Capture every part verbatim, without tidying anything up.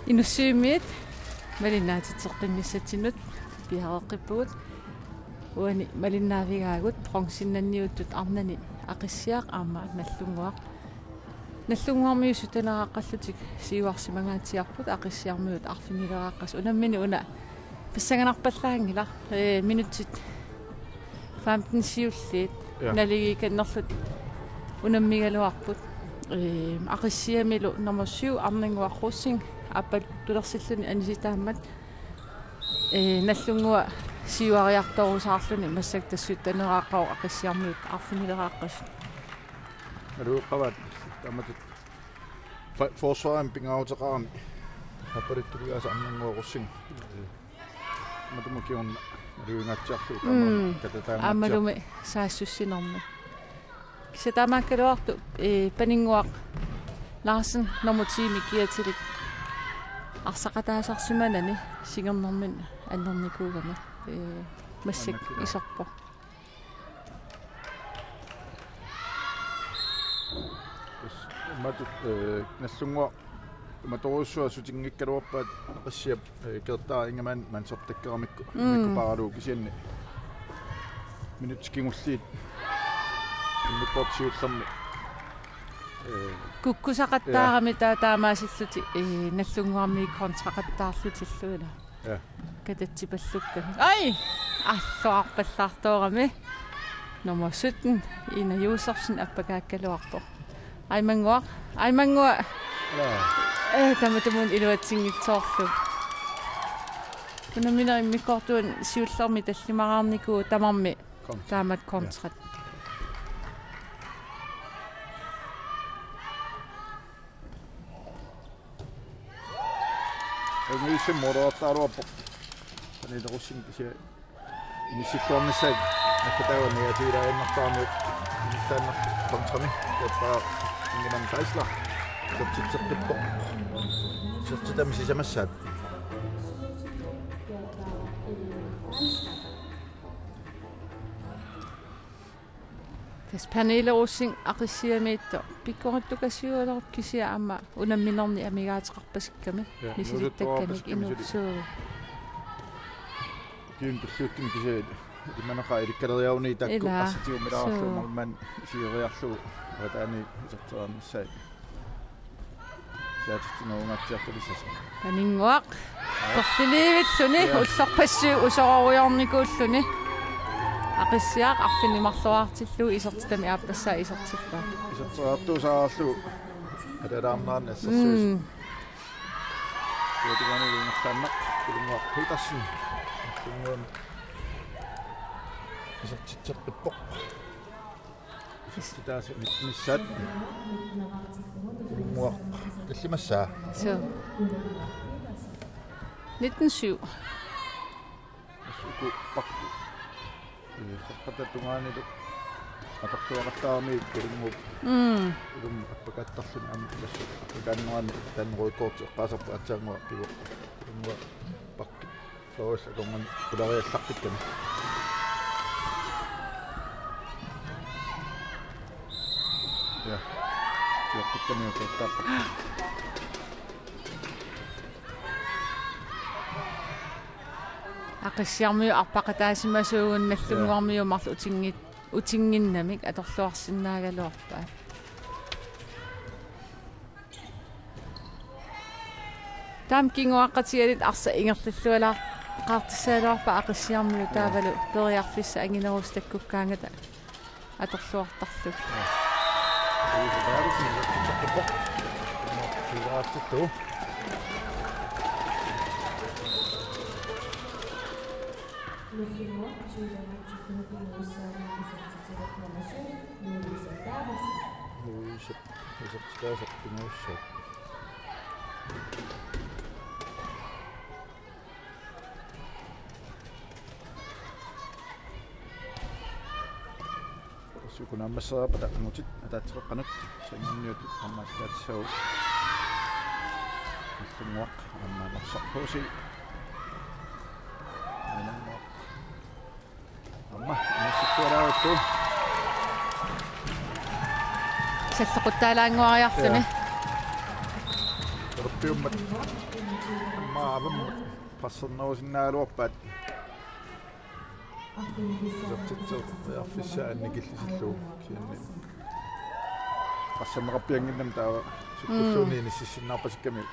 Inussivimmiit malinnaatitseqqinnissatsinnut piareeqqippugut. Uani malinnaavigaagut bronzennanniuttut arnani Aqissiaq aamma Nagdlunguaq. Nagdlunguarmiut sytteneraaqqallutik siuarsimangaatsiarput, Aqissiarmiut arfinileraqqasut. Unammineq una pissanganarpallaanngilaq. Ee, minutsit femten siulliit. Ja. Naligiikkannerlutik unammigaluarput. Ee, Aqissiamilu nummer syv, Arnannguaq Rosing, aappaluttulersilluni anisitaammat. Ee, Nagdlunguaq siuariartorusaarluni massakkut tassa sytteneraaqqavoq, Aqissiarmiut arfinileraqqasut. Nalueqqavaat taamatut fa-, forsvarimi pingaaruteqarami aappaluttuligaasa Arnannguaq Rosing. Matuma kingorna naluingaatsiarlugu. Mm. Taama katataangaatsiarlugu. Aammalumi saassussinermi. Kisianni taamaakkaluartoq, ee, Paninnguaq Larsen nummer ti-mi kiatilik arsaqataasarsimanani singernermini annernikuugama, ee, massakkut. Annakkilaa. Iserpoq. Tassa imatut, ee, Nagdlunguaq imatorujussuaq sutinngikkaluarpaat, Aqissiap, ee, Gerda Ingemann mandsoptakkeramikku, mm, immikkupaaralugu, kisianni minutsit kingulliit immikkoortoq siullermi, ee, kukkusaqattaarami, ja, taa-, taamaasillutik, ee, Nagdlunguarmiut kontraqattaarlutillu ilaa. Ja. Katatsipallukkamik. Ai! Alluarpallaartoorami. Nummer sytten, Ina Josefsen, appakaakkaluarpoq. Aimannguaq, Aimannguaq. Ja. Ee, tamatumuuna iluatsinngitsoorlugu. Unammineq immikkoortuani siullermi tallimaraarnikuuvoq, tamarmi. Kontra. Taamatut, ja, kontrat. Amiissim moorartaaruappoq. Pernille Rosing kisianni inissilluarnissaat nakkataava niatiilaaginnartaramiuk, inissaannaq kontrami. Tappaa Ingemann Geisler. Isertitseqqippoq. Isertitami sisamassaat. Tassa Pernille Rosing Aqissiamiittoq pikkorissukasiugaluarpoq, kisianni aamma unamminernik amigaateqarpasikkami. Ja, misilittakkanik nuusuttuarpasikkami suli. Inuup suu. Kiun tulliuttumi kisianni imanaqaa ilikkaleriaruni taakku. Ilaa. Arsaq tigummilaarlugu. Suu. Målmand siuariarlugu avataani iserteriarnissaat. Siaatitsinerugatsiartalissasoq. Paninnguaq. Torfiliivilluni, ja, ullorpassuit usororiornikuulluni. Aqissiaq arfineq-marloraartillugu isertitami aappassaa isertippaa. Iserteriartuusaarlugu. Atalaarnaarni assersuis. Mm. Uutigaanilu ingerlaannaq Paninnguaq Petersen. Paninnguaq isertitseqqippoq. Isertitaasa nittenissaat. Paninnguaq tallimassaa. Suu. Nitten syv. Tassa uku pakkut. Ee, saqqata tungaanilu atorluaqattaarami Paninnguup. Mm. Ilumut appakaattarluni aamma tassa appakaannerani taanna rødt kort eqqaasarpoq, aatsaannguaq pivoq. Paninnguup pakkut. Flores akornanni qulariallarpikkami. Ja. Siorpikkami uqattaaq. Aqissiarmiut arpaqataasimasuugut, ja, Nagdlunguarmiut marluk utinngit-, utinnginnamik atorluarsinnaagaluarpaat. Taama kinguaqqatigalugu arsaq ingerlallualaartissagaluarpaat Aqissiarmiut, ja, taavalu periarfissat anginerusut takkukkaangata atorluartarlugit. Louise, isertitaaseq pingajussaaq. Sukunaammassaarpata angutit ataatseqeqqanut, sanngunniutut aamma ataatsissaavoq. Nagdlunguaq aamma Norsaq H C. Nagdlunguaq. Aamma, inissikkualaaruttu. Salloquttaalaannguariarluni. Ja. Piummat. Maavammat. Passernerusinnaagaluarpaat. Isertitseq periarfissaa annikillisillugu kisianni. Qassanneqarpiannginnami taava sukkulluunniit inississinnaarpasikkami.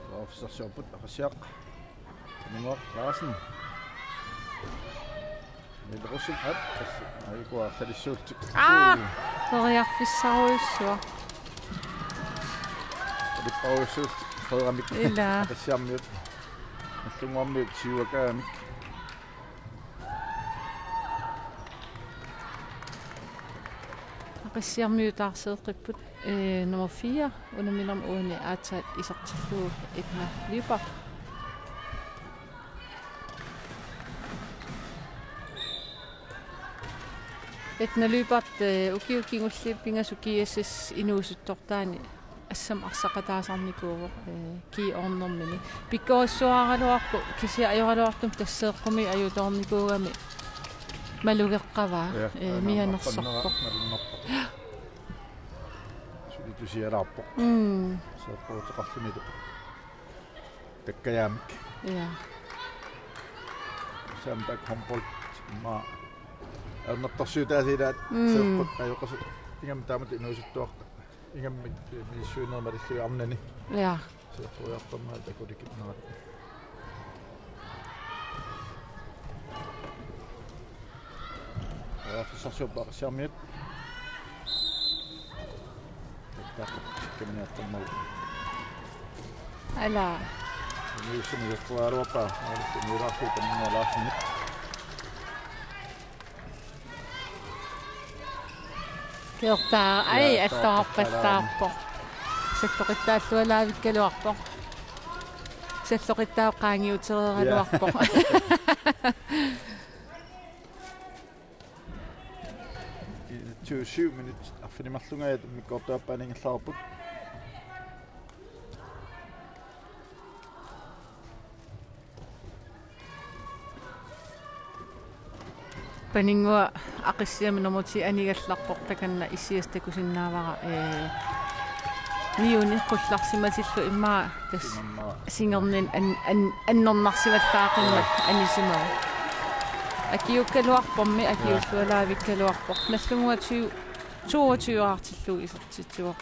Periarfissarsiorput Aqissiaq. Nunguaq Larsen. Niels Rosing, ap, as-, aikuartalissuullutik. Aa, periarfissarujussuaq. Alipparujussuullutik Frederik. Ilaa. Aqissiarmiut. Nagdlunguarmiut siuakaagamik. Aqissiarmiut taarseeqqipput, eh, nummer fire, unamminermi uani aatsaat isertillugu Edna Lyberth. Edna Lyberth, eh, ukiut kingulliit pingasut G S S inuusuttortaani assam arsaqataasarnikuuvoq, eh, G-ordnermini. Pikkorissuaraluarpoq kisianni ajoraluartumik tasseeqqumi ajutoornikuugami malugeqqavaa, ja, eh, aana mianersorpoq. Malunnarpoq. Suli tusialaarpoq. Mm. Seeqquuteqarlunilu. Takkajaamik. Ja. Sandbag håndbold, immaqa ajornartorsiutaasa ilaat, mm, seeqqut ajoqisut ingammik taamatut inuusuttuartut. Ingammik misissuineq malillugu arnani. Ja. Seeqquiartormat takulikinnerat. Periarfissarsiorput Aqissiarmiut. Takkamiartormagu. Ala. Niussimi isertuaaruarpaa, aalissi niulaarput tamminga Larsenip. Kiortaa, ai, ja, alloorpallaarpoq. Salloqittaallualaavikkaluarpoq. Salloqittaaq qaangiutereeraluarpoq. Ja. Tyve-syv minut arfineq-marlunngajat immikkoortup aappaani ingerlareerput. Paninnguaq Aqissiami nummer ti anigallarpoq, takanna issiasaq takusinnaavara, ee, niuni qullarsimatillu immaqa tassa singernin an-, an-, annernarsivallaaqimmat anisimavoq. Akiukkaluarpormi, akiullualaavikkaluarpoq. Nagdlunguaq tyve, toogtyve aartillugu isertitsivoq.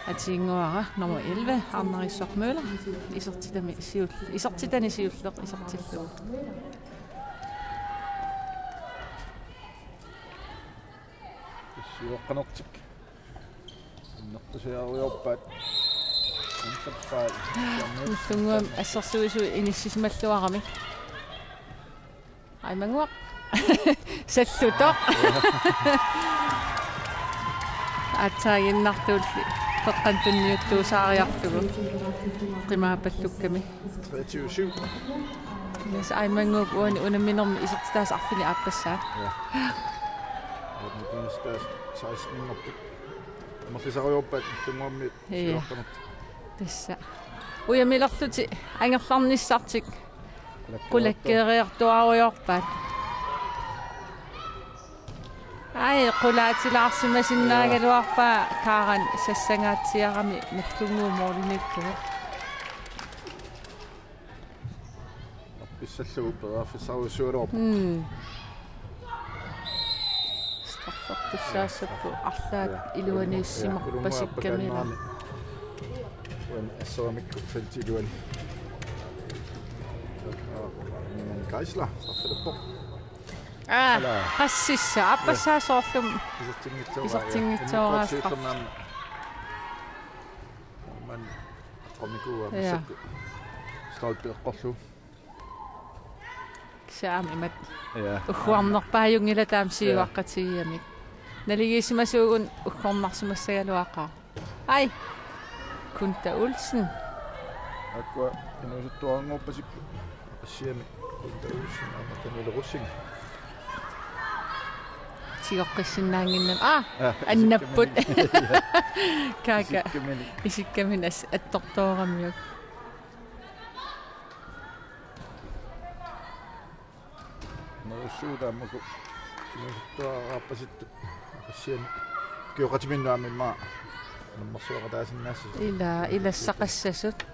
Atiinnguara nummer elleve, Arnarissaq Møller. Isertitami siul-, isertitani siulleq isertillugu. Siuaqqanertik. Innertusiarujoorpaat. Nagdlunguami assersuisui inissisimalluarami. Aimannguaq. Sallutoq. Aatsaaginnartuulli qeqqanut tunniuttuusaariarlugu. Qimaapallukkami. Treogtyve syv. Niels Aimannguup uani unamminermi isertitaasa arfineq-aappassaa. Ja. Uani isertitaasa seksten-inngorput. Amerlisarujoorpaat Nagdlunguarmiut. Ja. Siuaqqanertik. Tassa. Ujamilerlutik angerlarnissartik. Qulakkeeriartuarujoorpaat. Ai, qulaatilaarsimasinnaagaluarpaa Kaaran sassangaatsiarami Nagdlunguup målimiippugut. Pissallugu periarfissarujussuugaluarpoq. Mm. Straffertussaassapput arlaat iluaniissimarpasikkamila. Uani asseramikku feltip iluani. Geisler, straffertussaassapput. Aa, ala. Qassissaq, aappassaa soorlumi. Isertinngitsoorpaa. Isertinngitsoorpaa. Immikkoortoq siullernaamik. Man, aqqummikuuaa, ja, massakkut. Stolpe eqqorlugu. Kisianni imatut. Ja. Ugguarnerpaajunngilaq taama, ja, siuaqqatigigamik. Naligiissimasuugut uggornarsimassagaluaqaaq. Ai. Kunta Olsen. Taakkua inuusuttuaranngoorpasipput. Aqissiami Kunta Olsen aamma Daniel Rosing. Tigoqqissinnaannginnami. Aa, ja, annapput. Isikkamini. Kaaka. Isikkamini. Isikkamini as-, attortooramiuk. Uussuutaammaku. Inuusuttuaraappasittut. Aqissiani. Kioqatiminnut aamma immaqa. Nammarsuaqataasinnaassasoq. Ila, ilassaqassasut.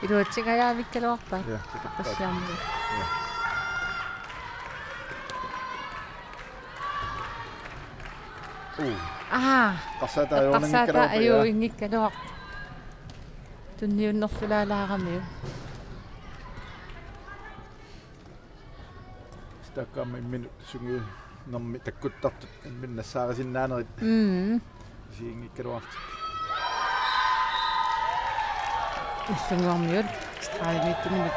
Iluatsingajavikkaluarpaat. Ja, takuppaa. Aqissiarmi. Ja. Uu. Aa. Qassaataa ajuuinngikkaluarpaa, ja. Ajuuinngikkaluarpaa. Tunniunnerlulaalaaramiuk. Taakku aamma imminut sungiunermi takkuttartut imminut nassaarisinnaanerit. Mm. Isiginngikkaluartut. Nagdlunguarmiut. Stregimiittuminut.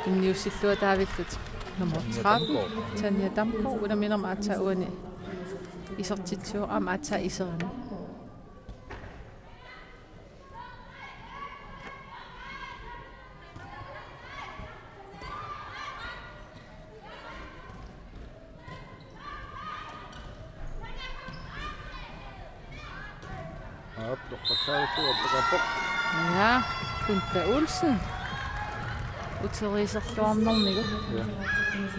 Tunniussilluataavillutik. Nummer tretten. Tanja Damgaard. Tanja Damgaard. Unaminermi aatsaat uani. Isertitsivoq aamma aatsaat iserani. Aap, toqqattaaruttuarpoq. Ja, Kunta Olsen. Uteriiserluarnermigut. Ja.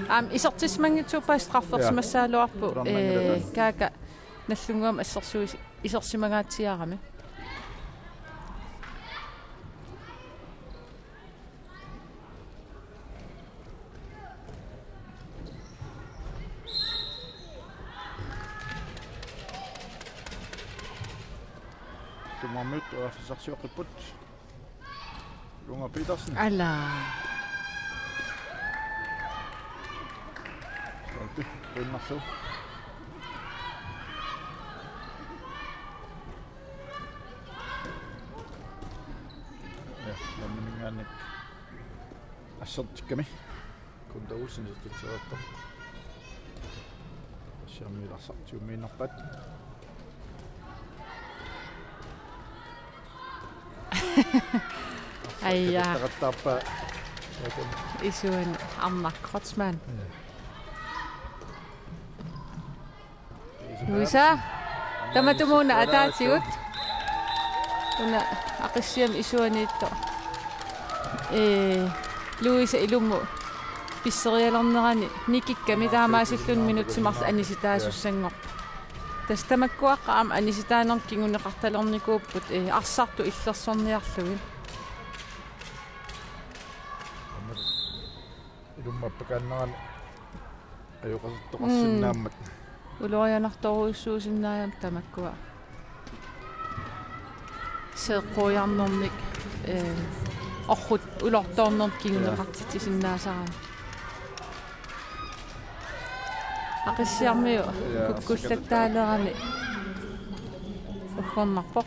Aamma isertissimanngitsoq straffersimassagaluarpoq. Ja. Ee, Kaaka Nagdlunguami assersuis- isersimangaatsiarami. Tumarmiut periarfissarsioqqipput. Lunga Petersen. Ala. Stolpe. Pinnarlu. Ja, nammineerlutik assertikkami. Kunta Olsen isertitsereerpoq. Siammiilarsaq tiummiinnarpat. Aja. Takkuttarpaa. Isuani Arnar Kreutzmann. Ja. Louisa, tamatumuuna ataatigut. Una Aqissiami isuaniittoq. Ee, Louisa ilummut pisserialernerani nikikkami taamaasilluni minutsit marluk anisitaasussanngorput. Tassa tamakkua aamma anisitaanermut kinguneqartalernikuupput, ee, arsartut illersorniarlugit. Ilummappakaannerani ajoqertoqarsinnaammat. Mm. Ulorianartorujussuusinnaajammat tamakkua. Seeqquiarnermik, ee, orrut ulortoornermik kinguneqartitsisinnaasarami. Aqissiarmiut, ja, kukkullattaalerami uggornarpoq.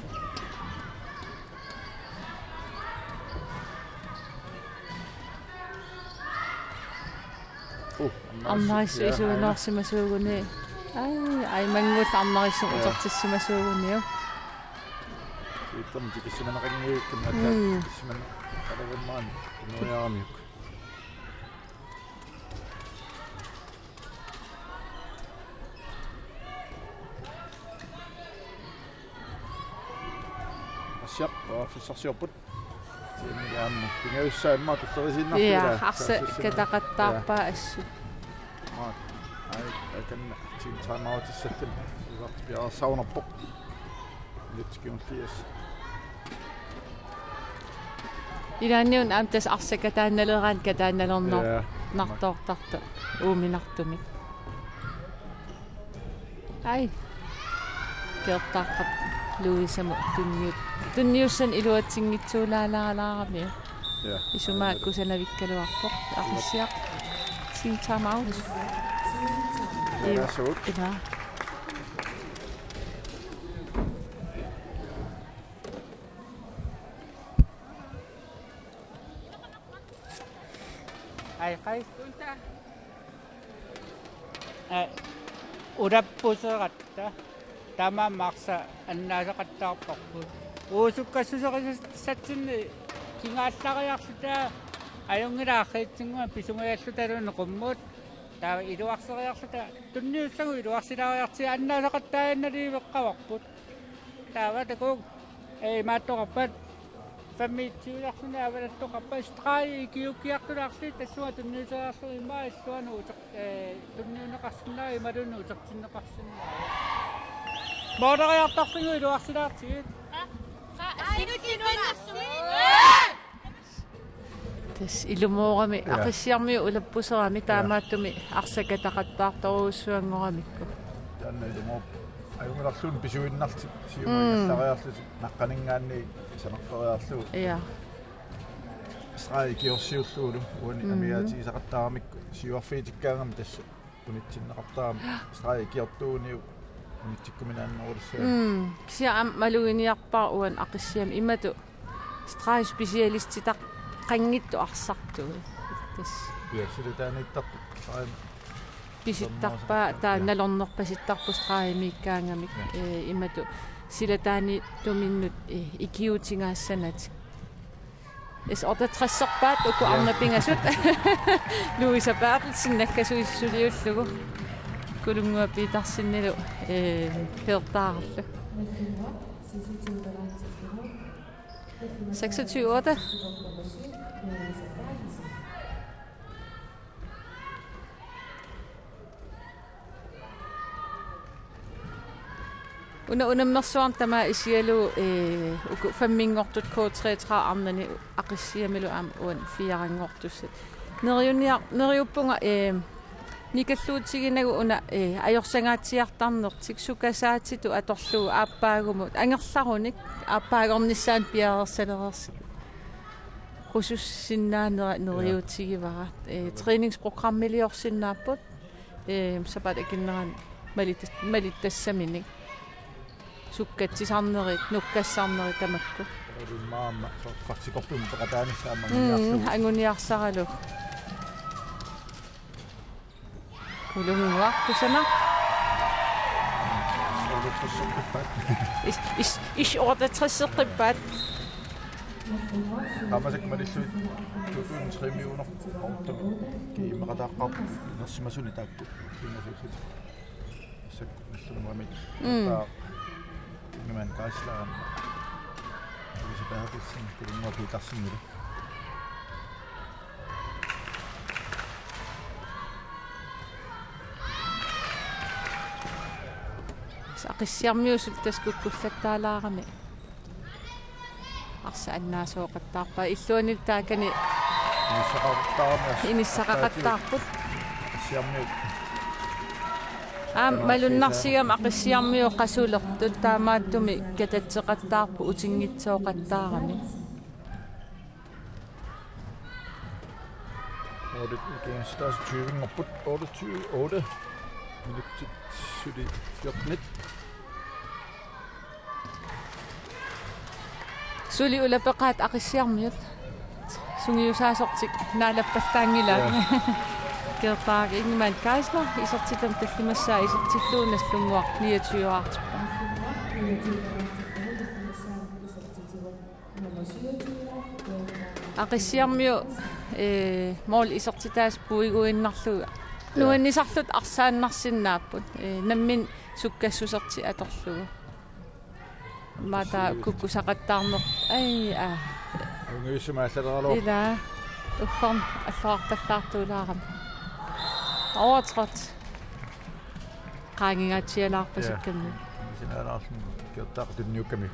Uh, Arnarissut, ja, isuinorsimasuuguni. Ai, ai, manngul Arnarissut, ja, utertissimasuuguniuk. Siittam tikissimanaqanngikkaluarluni, mm, tikissimanaqalermat inuiaramiuk. Assiaq, periarfissarsiorput. Tiimit aamma pingajussaat immaqa tulleriisinnaarput. Ja, ilaa. Arsaq kataqattaarpaa, ja, assut. Maat, ai, akanna tiimit timeoutissatsinni. Ilaa, piareersarunarpoq. Minutsit kingulliit. Ilaanniuna aamma tassa arsaq kataannaleraanni kataannalerner-, ja, nartoortartoq uuminartumik. Ai. Keertaaqqap Louisamut tunniut-, tunniussanik iluatsinngitsuulaalaarami. Ja. Isumaga aana kusanavikkaluarpoq. Aqissiaq. Team timeout. Ja, suut. Ilaa. Ai, qai. Aa, ulappuseratta. Tamanna arsaq annaasaqattaarparput. Uusukkassuserisatsinni kingaallariarluta ajunngilaq arriitsunnguamik pisungajallutaluunniit qummut. Taava iluarseriarluta tunniussagut iluarsilaariartigu annaasaqattaaginnarluinnarput. Taava takuuk, ee, imaattoqarpat. Tammiitsiularluni avalattoqarpat stregi ikiuukkiartularli tassunga tunniuteriarlugu immaqa illuanut uter-, eh, tunniunneqarsinnaavoq imaluunniit utertinneqarsinnaavoq. Mooleriartarfigu iluarsilaartigit. Tassa ilumoorami. Ja. Aqissiarmiut ulappuserami. Ja. Taamaattumik arsakataqattaartorujussuanngoramikku. Taanna ilumoorpoq. Ajunngilaq pisuinnarlutik, siumut Mm. ingerlariarlutik, naqqaninngaanniit sanarferiarlugu. Ja. Stregi ikiorsiullugulu uani Mm. amigaatigisaqattaaramikku siuarfigitikkaangami tassa unitsinneqartarami stregi ikiortuuniuk unitsikkuminaannerulissaaq. Mm. Kisianni aamma maluginiarpara uani Aqissiami imatut stregi specialistitaqanngitsut arsartui. Tassa. Ja, silataaniittarput stregi pisittarpaa, taanna Ja. nalornerpasittarpoq stregimiikkaangamik, Ja. eh, imatut silataaniittuminnut, eh, ikiuutingaassanatik. S otteogtresserpaat uku Ja. arnat pingasut. Louisa Berthelsen naggasuissuliullugu. Kulunnguaq Petersenilu, eh, peertaarallu. Seksogtyve otte. Una unammersuarnut tamaat isigalugu, eh, uku femminngortut K treogtredive arnani Aqissiamilu aamma uani fireanngortussat. Neriunniar-, neriuppunga, eh, nikalluutiginagu una, eh, ajorsangaatsiartarnertik sukkasaatitut atorlugu aappaagumut angerlarunik aappaagornissaanut piareersalereersoq. Qusussinnaanera neriuutigivara. Eh, træningsprogrammiliorsinnaapput. Eh, sapaatip akunnerani malitas-, malittassaminik. Sukkatsisarnerit, nukkassarnerit tamakku. Maama, so, praktikorpimut peqataanissaa Mm, anguniarlugu. Anguniarsaralu. Kulunnguaq kusanaq. Otteogtresseqqippaat. Is, is, is otteogtresseqqippaat. Qamasakka malillugit to tusind tre hundrede otte kiimmeqataaqqaarput inersimasuni taakku. Inersimasuni. Sakku nallunnguamik. Mm. Taava Ingemann Geisler. Louise Berthelsen, Kulunnguaq Petersenilu. Aqissiarmiut suli tassa kukkullattaalaarami. Arsaq annaasooqattaarpaa illuanni taakani Inissaqaqattaarami. Inissaqaqattaarput. Aqissiarmiut. Aamma malunnarsigamik Aqissiarmiut qasulertut taamaattumik katatseqattaarput utinngitsooqattaarami. Otte, Aqissiaq tyvenngorput, otteogtyve otte. Minutsit suli fjorten. Suli ulapeqaat Aqissiarmiut. Sungiusaasortik naalappallaanngilaat. Ja. Gerda Ingemann Geisler, isertitami tallimassaa isertillugu Nallunnguaq niogtyve-artippoq. Aqissiarmiut, eh, mål isertitaasa puiguinnarlugu. Ja. Nuannisarlutik arsaannarsinnaapput. Eh, nammineq sukkassusertik atorlugu. Maata kukkusaqattaarneq. Ai, aa. Ungiusima allaleralu. Ila. Uggorn alluarpallaartuulaarami. Overtrådt. Qaangingaatsialaarpasikkammi. Ja. Sinaalaarluni Gerda tunniukkamiuk.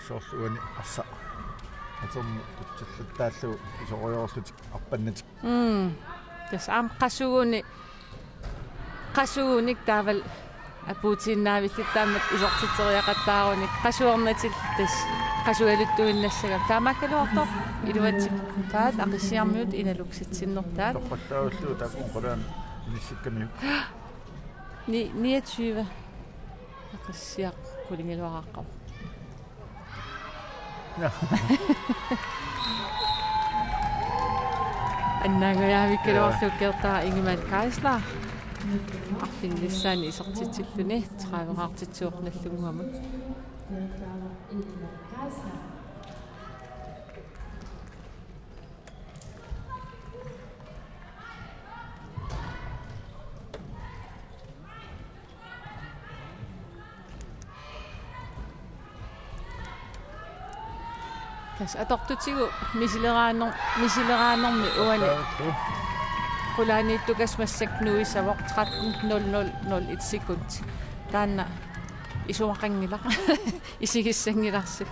Soorlu uani arsaq. Atorneq tutsallattaallugu isoriarlutik arpannatik. Mm. Tassa aamma qasugunik, qasugunik taavalu apuutiinnaavillutik taamatut isertitseriaqattaarunik qasuernatik tassa qasualuttuinnassagami. Taamaakkaluartoq iluatsippaat Aqissiarmiut inaluksitsinnertaat. Torrallaullugu taakku qulaani inissikkamiuk. Ni-, niogtyve. Aqissiaq qulingiluaqaqqavoq. Ja. Annaangajavikkaluarlugu Gerda Ingemann Geisler. Arfineq-missaani isertitsilluni tredive-qartitsivoq Nallunnguamut. Tassa atortutigu misileraanner-, misileraannermi uani. Qulaaniittukassaq massakkut nuisavoq, tretten nul nul nul et sekund. Taanna isumaqanngilaq. Isigissanngilarsi.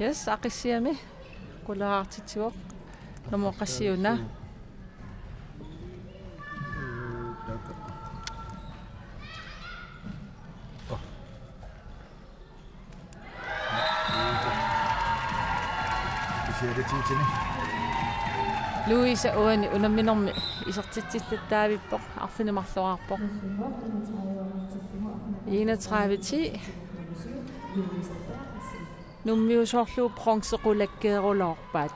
Yes, Aqissiami. Qulaartitsivoq. Nummer qassiuna? Louise uani unamminermi isertitsillattaavippoq, arfineq-marloraarpoq. Enogtredive ti. Nuummiut soorlu bronzequlakkeerulorpaat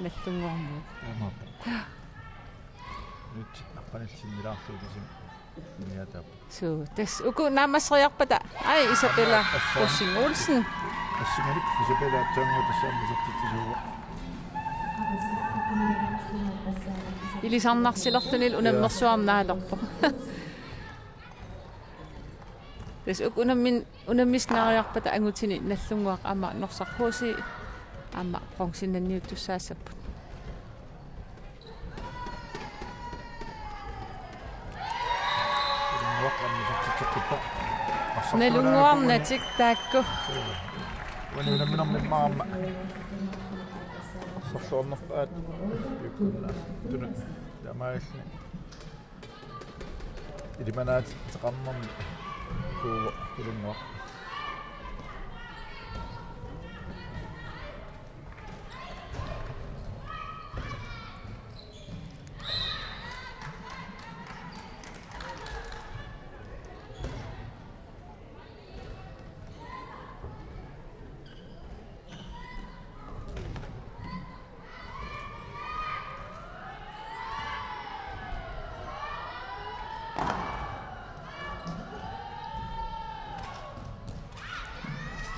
Nagdlunguarmiut. Taamaappoq. Nutsit aqqanillit sinnilaarlugit isim niataap. Suu, tassa uku naammasseriarpata. Ai, Isabella Rosing Olsen. Assimalik Isabella Tsango tassa ammisertitsisuuvoq. Ilisarnarsilerluni unammersuarnaalerpoq. Tassa uku unammin-, unammissinnaariarpata angutini Nagdlunguaq aamma Norsaq H C aamma bronzenniuttussaassapput. Nagdlunguarnatik taakku. Uani unamminermi maama. Sorluarnerpaat. Ikkunna. Tuna. Taamaalilluni. Ilimanaateqarnermi kuuvoq Nagdlunguaq.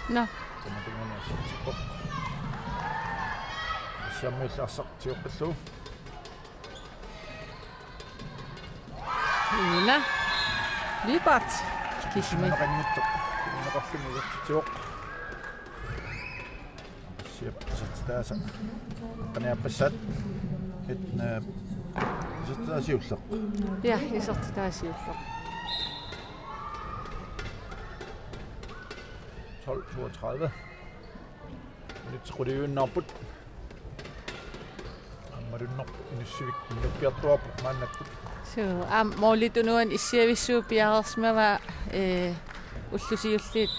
Nå. Tamatumuuna arsartippoq. Assiammiilli arsaq tiguppallu. Nina Lyberth. Kisimi. Naqanngitsoq. Naqarluni isertitsivoq. Siap, isertitaasa. Qaniappassaat. Et, eh, isertitaasiulleq. Ja, isertitaasiulleq. Tolv toogtredive. Minutsit quliuinnaapput. Aammalunnerpoq Inussivik minuttiartuaarpoq maannakkut. Suu, aamma målip tunuani issiavissuup piareersimavaa, eh, ullut siulliit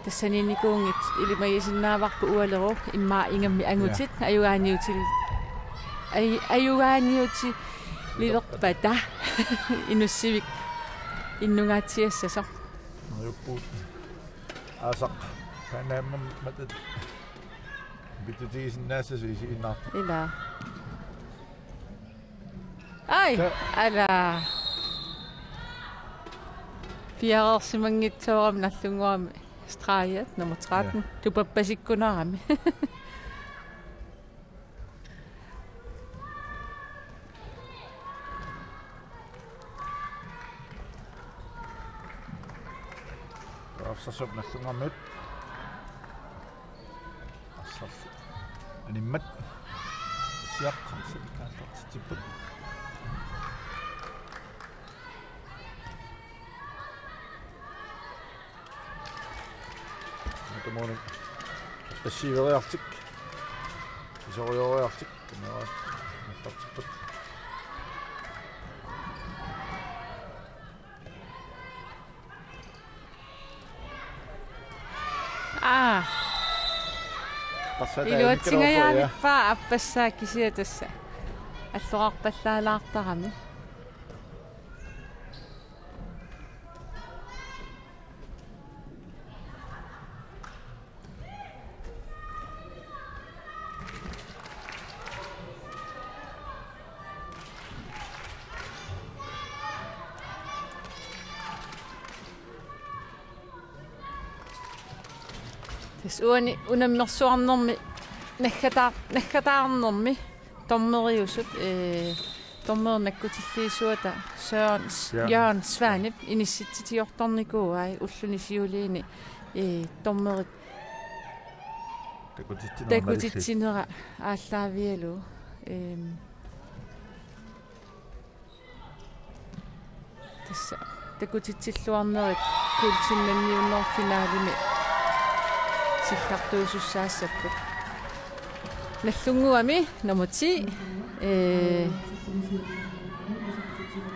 tassaniinnikuunngitsut ilimagisinnaavarput ualeru immaqa ingammik angutit. Ja. Ajugaaniutil-, aj-, ajugaaniutilerpata Inussivik innungaatsiassasoq. Neriuppugut. Aasaq. Paanaammat matat. Pitutigisinnaassasoq isiginnaartoq. Ila. Ai, ta- ala. Piareersimanngitsoorami Nagdlunguarmi. Strejat nummer tretten. Ja. Tupappassikkunarami. Arsarsuup Nagdlunguarmiut. Arsarlu. Animmat. Siaq, arsarlu kaattartitsipput. Tamatumuuna passiiveriarlutik. Isorujoriarlutik. Tamarmik nallartipput. Aa. Passata. Iluatsingajaanippaa appassaa kisiat tassa. Allorarpallaalaartarami. Tassa uani unammersuarnermi naggataar-, naggataarnermi dommeriusut, eh, dommeri nakkutilliisuata Søren S-, ja. Jørgen Svanep inissitsitiortarnikuuai ulluni siuliini, eh, dommerit. Takutitsinera aallaavigalugu. Ehm, tassa takutitsilluarnerit kuultinnanniunnerfinaalimi sillartuusussaassapput. Nallunnguami nummer ti, eh,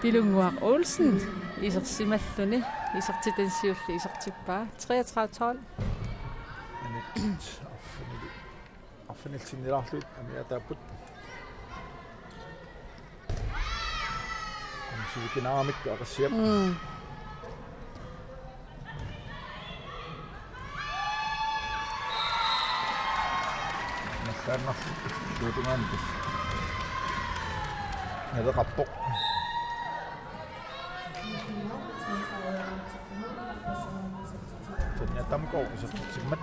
Pilunnguaq Olsen, isersimalluni, isertitani siulleq isertippaa, treogtredive tolv. Minut arfinili-, arfinilsinnilaarlugit amiataapput. Amsuvikinaamik Aqissiaq. Mm. Nallannar tuutungaantis. Naleqarpoq. Sonja Damgaard isertitsimmat.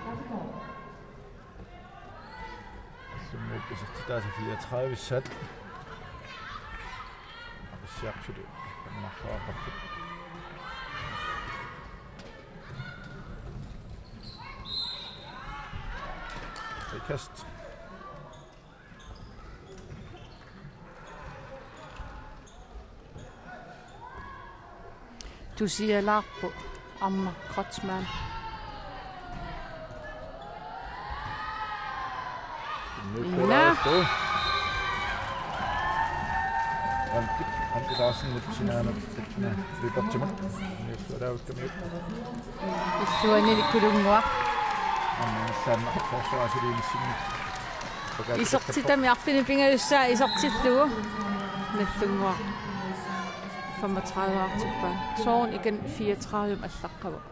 Nallunnguup isertitaasa fireogtredive-ssaat. Aqissiaq suli. Marluaqarput. Frikast. Tusialaarpoq Arne Kreutzmann. Ina. Antti, Antti Larsenip sinaanut, Antti Larsenip sinaanut. Illuanili Pilunnguaq. Aamma illuanni forsvarsilinnissinni. Isertitami arfineq-pingajussaa isertillugu. Nallunnguaq femogtredive-artippaa. Soorlu ikan fireogtredive allaqqavoq.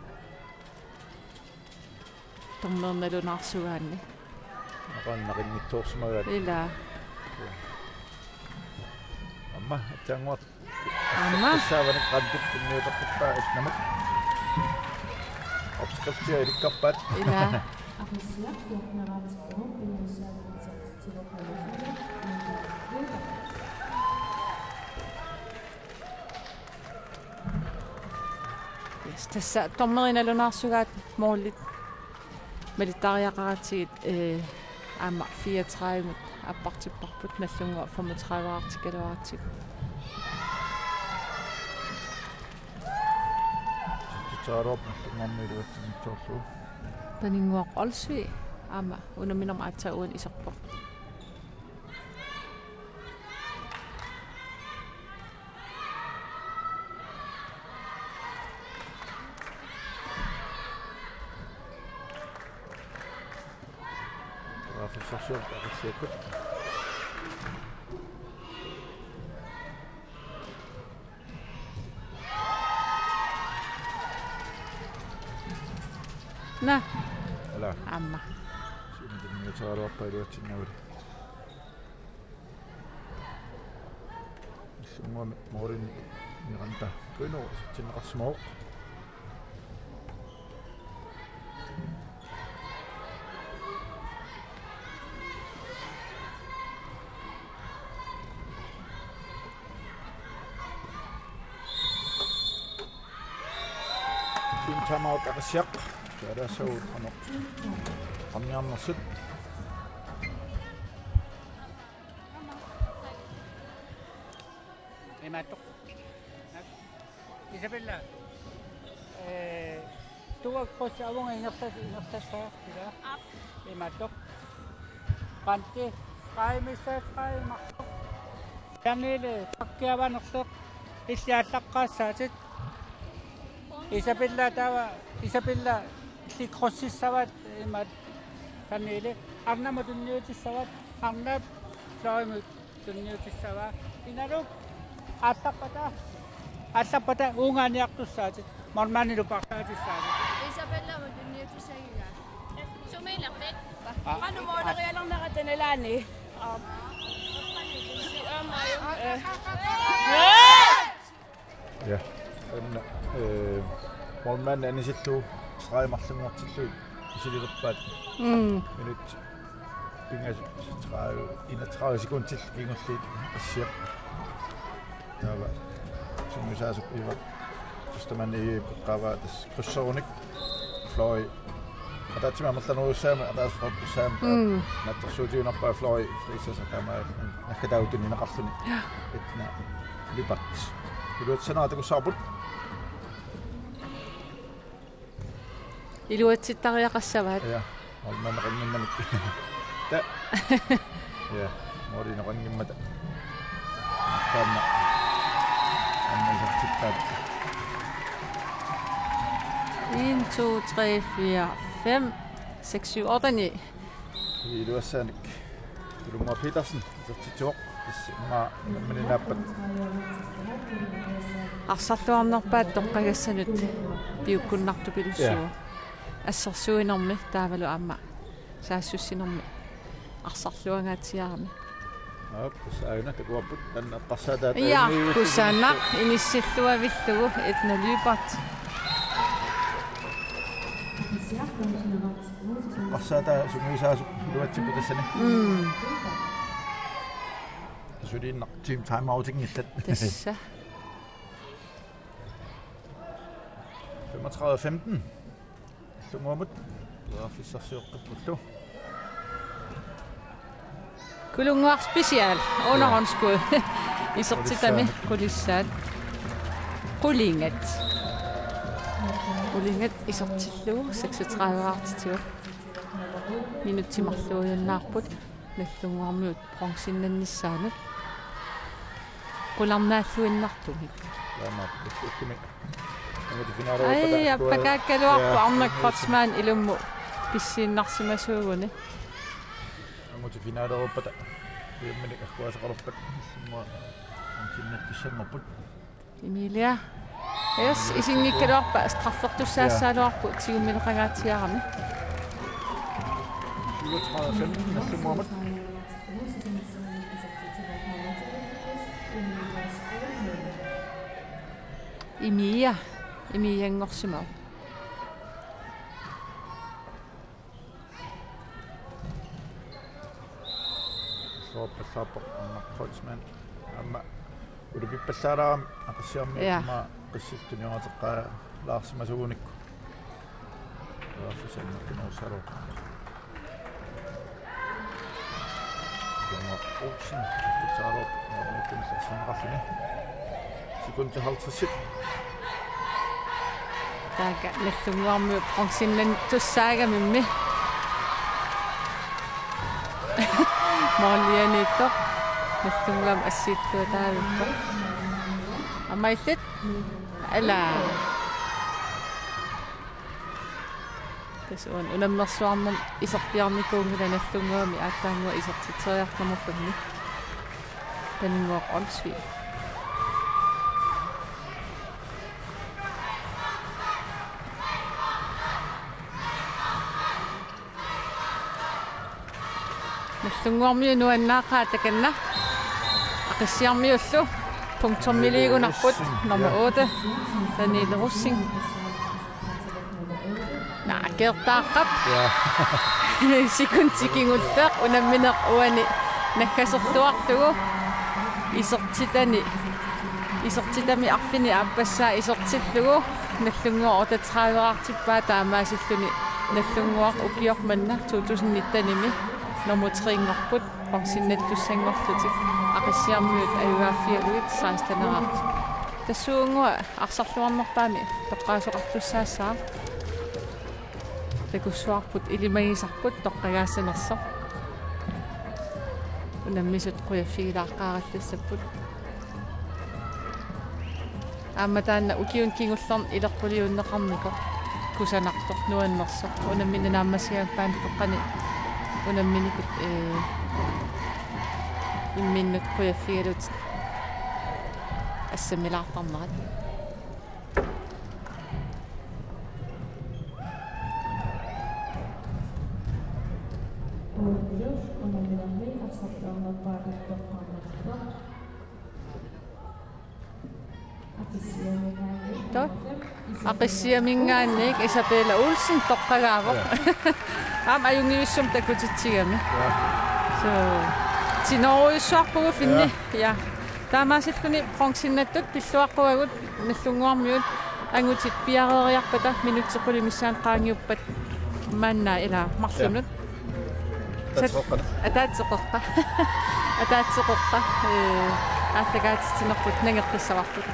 Dommeri nalunaarsugaanni. Naqaannaqinngitsoorsimagaat. Ilaa. Aamma, aatsaannguaq. Aamma. Saavanik qantup tunniuteqqippaa itnamut. Opskriftia ilikkarpaat. Ilaa. Yes, tassa dommeri nalunaarsugaat målit malittariaqaratsigit, eh, aamma fireogtredive-mut appartipparput, Nallunnguaq femogtredive-artikkaluaratsigu. Titsaarop Nallunnguarmiut iluatsinngitsoorlugu. Paninnguaq Olsvig aamma unamminermi aatsaat uani iserpoq. Professorsiorput Aqissiakkut. Naa. Ala. Aamma. Sumi tunniuteqaraluarpaa iluatsinnagu. Nallunnguami målimi Miranda Kuino isertinneqarsimavoq. Timeout Aqissiaq. Taava soorlu qanoq qarniarnersut. Imaattoq. Isabella. Eh, tuak pos avunga ingerlas-, ingerlassaaq, ilaa? Aap. Imaattoq. Qanti, qaimissa qaimartoq. Janile, pakkiavanersoq. Illit aallaqqaassaatit. Isabella taava, Isabella illit krydsissavaat imaat. Janile, arnamut tunniutissavaat, arnap, fløjimut. Tunniutissavaa. Inaluk. Aallarpata. Aallarpata uunga aniartussaatit. Målmandilu paarlaatissaatit. Isabellamut tunniutissagigaa. Sumiilerpit? Aa. Qanoq målerialernerata nalaani? Aap. Ja, una, eh, målmandi anisillugu stregi marlunngortillugit misililerpaat. Mm. Minut pingasut tredive, enogtredive sekundit kingulliit Aqissiaq. Taava sungiusaasoq Ivar Tustamann eqqaavaa tassa krydserunik fløji Ataatsimi amerlanerujussuugami, ataaseq qaqortussaagami. Mm. Naatsorsuutiginerpaat Flori Friis aamma naggataavoq tunineqarluni. Ja. Edna Lyberth. Iluatsinnera takussavarput. Iluatsittariaqassavaat. Ja, målmandeqanngimmanik. Ta. Ja, målineqanngimmata. Taanna. Aamma isertippaa. En, to, tre, fire, fem, seks, syv, otte, ni. Iluassaanik. Tulunnguaq Petersen, isertitsivoq. Tassa immaqa unammineq naappat. Arsarluarnerpaat toqqagassanut piukkunnartupilussuuvoq. Ja. Assersuinermi taavalu aamma saassussinermi arsarluangaatsiarami. Aap, tassa aajuna takuarput, taanna eqqarsaataata. Ja, ajunngivittugut. Kusanaq inissilluavillugu Edna Lyberth. Eqqarsaataa sungiusaasoq iluatsipput tassani. Mm. Suliinnaq team timeoutinngillat. Tassa. Femogtredive femten. Nallunnguamut. Periarfissarsioqqippullu. Kulunnguaq Special, underhåndsskud. Isertitami qulissaat. Qulingat. Qulingat isertillugu seksogtredive-artitsivoq. Minutsit marluujunnaarput Nallunnguarmiut bronzinnannissaannut. Qularnaalluinnartumik. Taamaappoq, tassa ullumi. Angutit finaaleruppata. Ai, appakaakkaluarpoq, ja, Arnak Kreutzmann ilummut pissiinnarsimasuuguni. Angutit finaaleruppata. Ullumi akkuasaqalerpat. Immaqa bronzinnattussanngorput. Emilia. Yes, isinngikkaluarpat straffertussaassagaluarpoq, ja, tigummineqangaatsiarami. Syvogtredive femten, Nallunnguamut. Imia, Imianngorsimavoq. Soorpassaappoq Arnak Kreutzmann. Aamma ulapippallaalaarami Aqissiarmiut, ja, immaqa Qissiltunioraateqqaalaarsimasuunikku. Periarfissaq annertunerussaalluni. Olsen, Olsen, Olsen. Sekundit halvtreds. Taakku Nallunnguarmiut bronzinnattussaagamimmi. Målianiittoq. Nallunnguamik assiilluataavippoq. Aamma illit. Ala. Tassa uani unammersuarnermi iserpiarnikuunngilaq Nallunnguami aatsaannguaq isertitseriartornermi. Paninnguaq Olsvig. Nallunnguarmiut nuannaaqaat takanna. Aqissiarmiullu punktumiliigunarput. Nummer otte, Pernille Rosing. Naakertaaqqap. Ja. Sekundi kingulleq unammineq uani naggaserluarlugu. Isertitani. Isertitami arfineq aappassaa isertillugu. Nallunnguaq otteogtredive-artippaa taamaasilluni Nallunnguaq ukioq manna to tusind nitten-imi nummer tre-nngorput, bronzinnattussanngorlutik, Aqissiarmiut ajugaaffigalugit seksten-erartik. Tassuugunnguaq arsarluarnerpaamik toqqaasoqartussaassaaq. Takussuarput ilimagisarput toqqagaassanersoq. Unammisut qujaffigilaaqqaarallassapput. Aamma taanna ukiuni kingullerni ileqquliunneqarnikoq kusanartoq nuannersoq. Unammineq naammassigaangatta qanoq unamminikut, ee, imminnut qujaffigalutit assammilaartarnerat. Taava Aqissiaminngaanniit Isabella Olsen toqqagaavoq. Ja. Aamma ajunngivissumik takutitsigami. Ja. So, tinorujussuarpugut finni. Ja. Ja. Taamaasilluni bronzinnattut pilluaqquagut Nallunnguarmiut angutit piareeriarpata minutsit qulit missaanni qaangiuppat. Maanna ila marlunut. Ataatsip qeqqa. Ataatsip qeqqa. Ataatsip qeqqa. Ee, aallakaatitsinerput nangeqqissavarput.